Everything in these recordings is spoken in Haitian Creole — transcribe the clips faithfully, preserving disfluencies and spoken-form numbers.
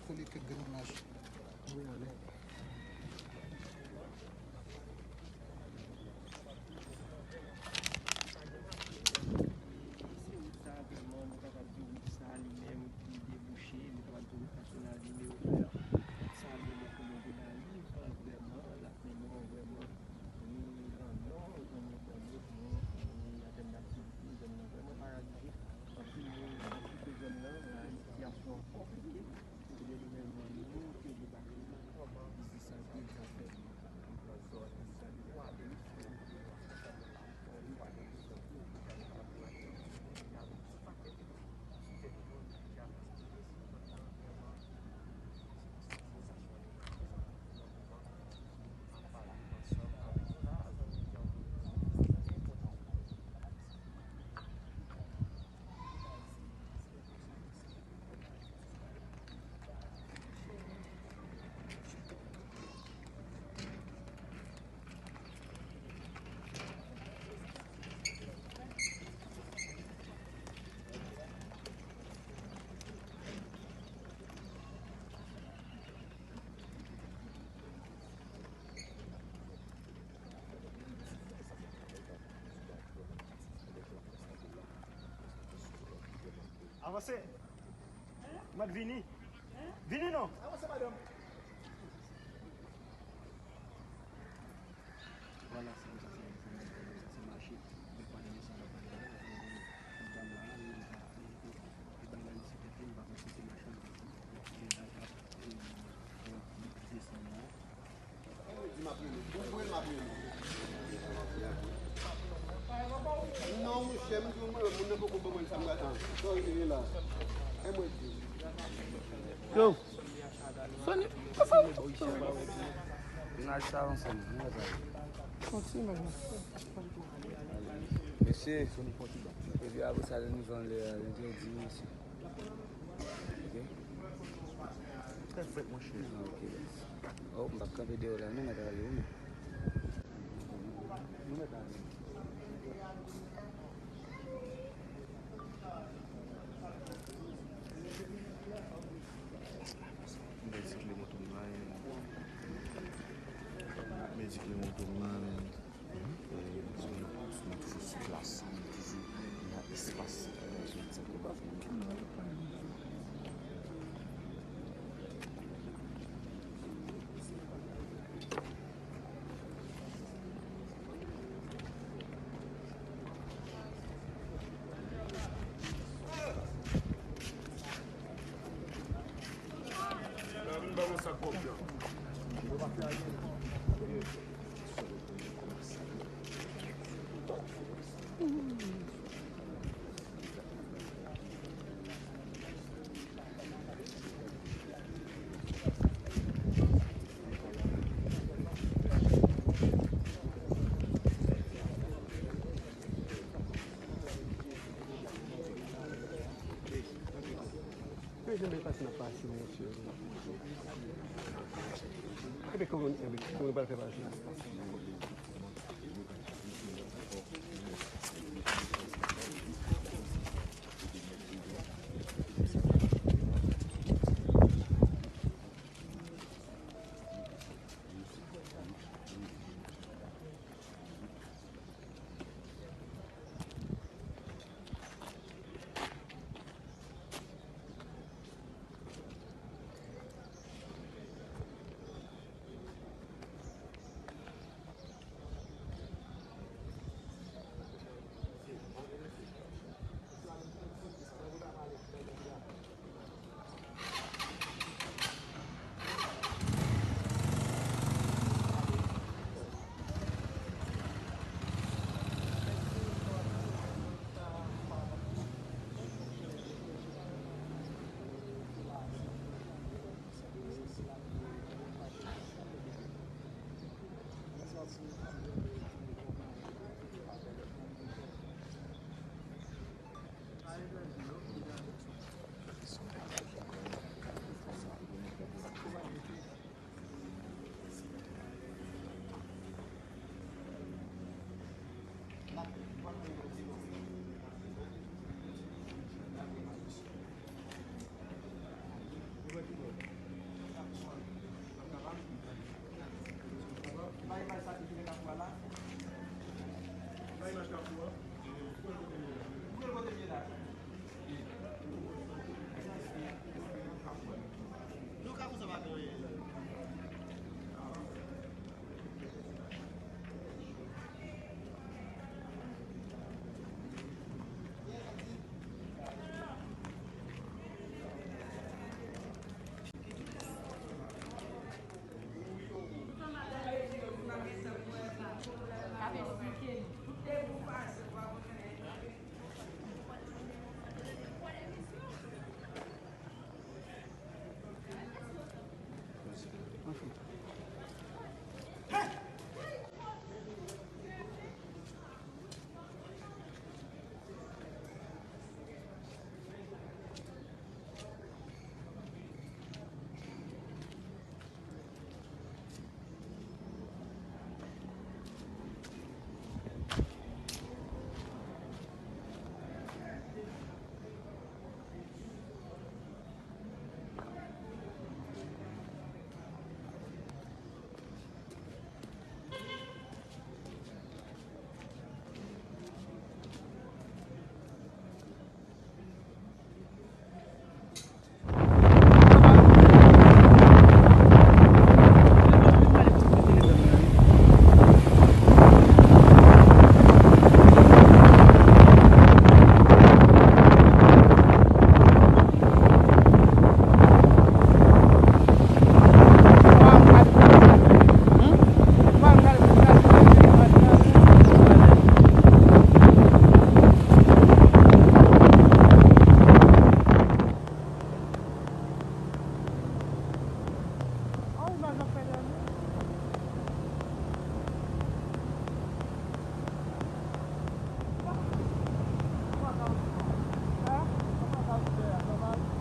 Kole kèk grenn mach. Sa vrèman, nou kapab di wout sa li menm ki debouche, nou kapab di wout nasyonal nimewo de. Sa vrèman, kòman pou n ale, vrèman, l ap mennen w vrèman ni nan nò, ni nan lòt, ni an tèm daktivite, zòn nan vrèman paralize. Anpil moun, anpil zòn nan, nan sitiyasyon konplike. Pou de gouvènman nou, ke de bagay, kòman biznis sa te ka fèt nan zòn sa de kwa de Avanse. M ap vini. Vini non. Avanse, madanm. Vwala, se konsa, se, se, se, se mache. Mwen pa nan mesaj la, pa nan, dam la, li pa, li, li, li pa nan sekirite, li pa konn si se machann, li, li, li, li, li, li desann la. Non, monchè, m di w, moun nan poko ban mwen sa m gade. Sa w rele la? E mwen di. Yo. Soni, sa w. N al sa ansanm, nou wè sa. Kontinye, madanm. Mesye, epi apre sa, nou jwenn lè, lè, lè, di, mesye. Ok. Trè frèt, monchè. Ah, ok, yes. Oh, m p ap kanpe deyò la, non, mèt ale, wi, men. Nou mèt ale. M mèt di kle moto m la, men. M mèt di kle moto m la, men. Toujou sou plas, toujou nan espas. Yo janbe pase nan pase, mesye. Epi kòman, epi kòman pral fè pase?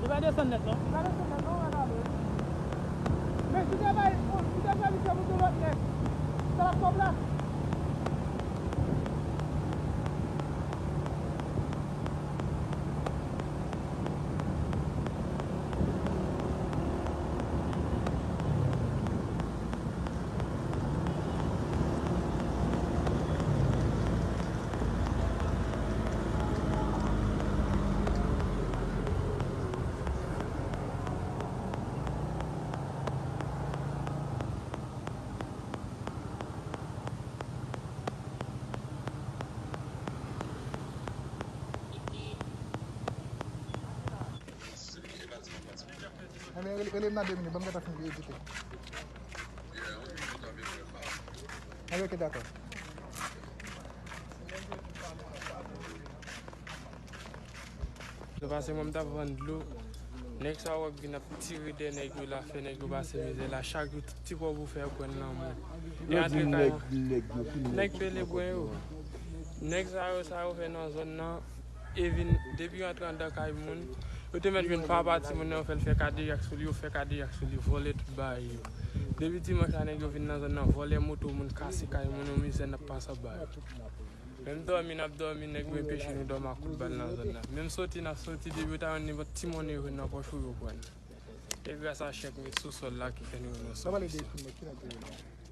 Li pa desann nèt, non. Li pa desann nèt, non, wè la, wi. Men si te bay, si te bay misye pou yon lòt nèg, sa l ap kòb la. Enben, rele, rele m nan de minit, ban m gentan fin edite. Enben, ok, dakò. Sa pase, mwen, m t ap vann dlo. Nèg sa yo k vin ap tire dèyè nèg yo la, fè nèg yo pase mizè la. Chak jou, tout ti kòb ou fè, yo pran nan men w. Yo antre kay. Nèg Pelebwen yo. Nèg sa yo, sa yo fè nan zòn nan. E vin, depi yo antre anndan kay moun, yo te mèt jwenn papa timoun nan, yo fè l fè kadejak sou li, yo fè kadejak sou li, vòlè tout bagay yo. Depi dimanch la, nèg yo vin nan zòn nan, vòlè moto moun, kase kay moun, yon mizè n ap pase ap ba yo. Menm dòmi n ap dòmi, nèg yo enpeche nou dòmi ak kout bal nan zòn nan. Menm soti n ap soti, depi yo ta jwenn nenpòt ti monnen yo jwenn nan pòch ou, yo pran. E gras a chèk nou sou sòl la ki fè nou nan sòl isi.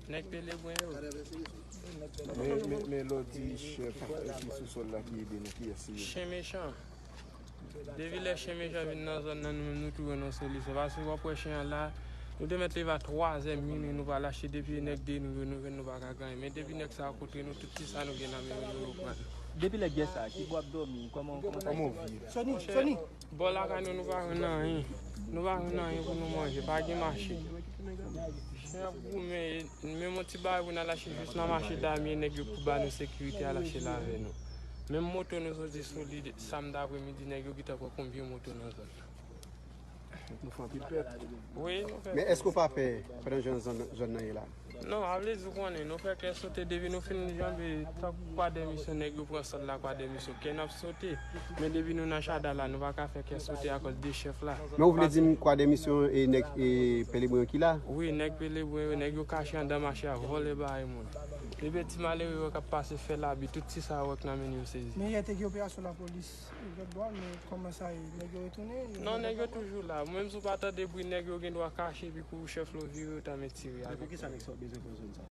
Nèg Pelebwen yo. Men, men, men lè w di chèf ki sou sòl la ki ede nou, kiyès li ye? Chen mechan. Depi lè chen mechan vin nan zòn nan, nou menm nou tou jwenn yon solisyon. Paske w ap wè chen an la, nou te mèt leve a twazè minwi, nou pa lache. Depi nèg de nou yo, nou jwenn nou pa ka gen anyen. Men depi nèg sa a kontre nou, tout ti sa nou gen nan men yo, nou pran. Depi lè gè sa, ki bò w ap dòmi? Kòman, kòman sa ye? Sony, Sony. Bò lakay nou, nou pa jwenn anyen. Nou pa jwenn anyen pou nou manje. Pa gen mache. Chen ap goumen, menm yon ti bagay pou n al achte jis nan mache Damye, nèg yo pou ba nou sekirite al achte l avè nou. Menm moto nou soti sou li, samdi apremidi, nèg yo gentan pran konbyen moto nan zòn nan. Nou fè anpil pèt. Wi, nou fè. Men èske w pa pè pandan jan zòn, zòn nan ye la? Non, a vle di, ou konnen, nou fè kè sote depi nou fin janbe tankou Kwadèmisyon, nèg yo pran sòl la Kwadèmisyon. Kè n ap sote. Men depi nou nan Chada la, nou pa ka fè kè sote akòz de chèf la. Men ou vle di m Kwadèmisyon e nèg e Pelebwen ki la? Wi, nèg Pelebwen yo, nèg yo kache anndan mache a, vòlè bagay moun. Depi ti malere yo k ap pase fè labi, tout ti sa yo k nan men yo sezi. Men yè te gen operasyon lapolis. Lòt bò, men kòman sa ye? Nèg yo retounen? Non, nèg yo toujou la. Menm si w pa tande bri, nèg yo gen dwa kache, epi kou chèf la vire, yo ta met tire avèk. Men poukisa nèg sa yo bezwen pran zòn sa?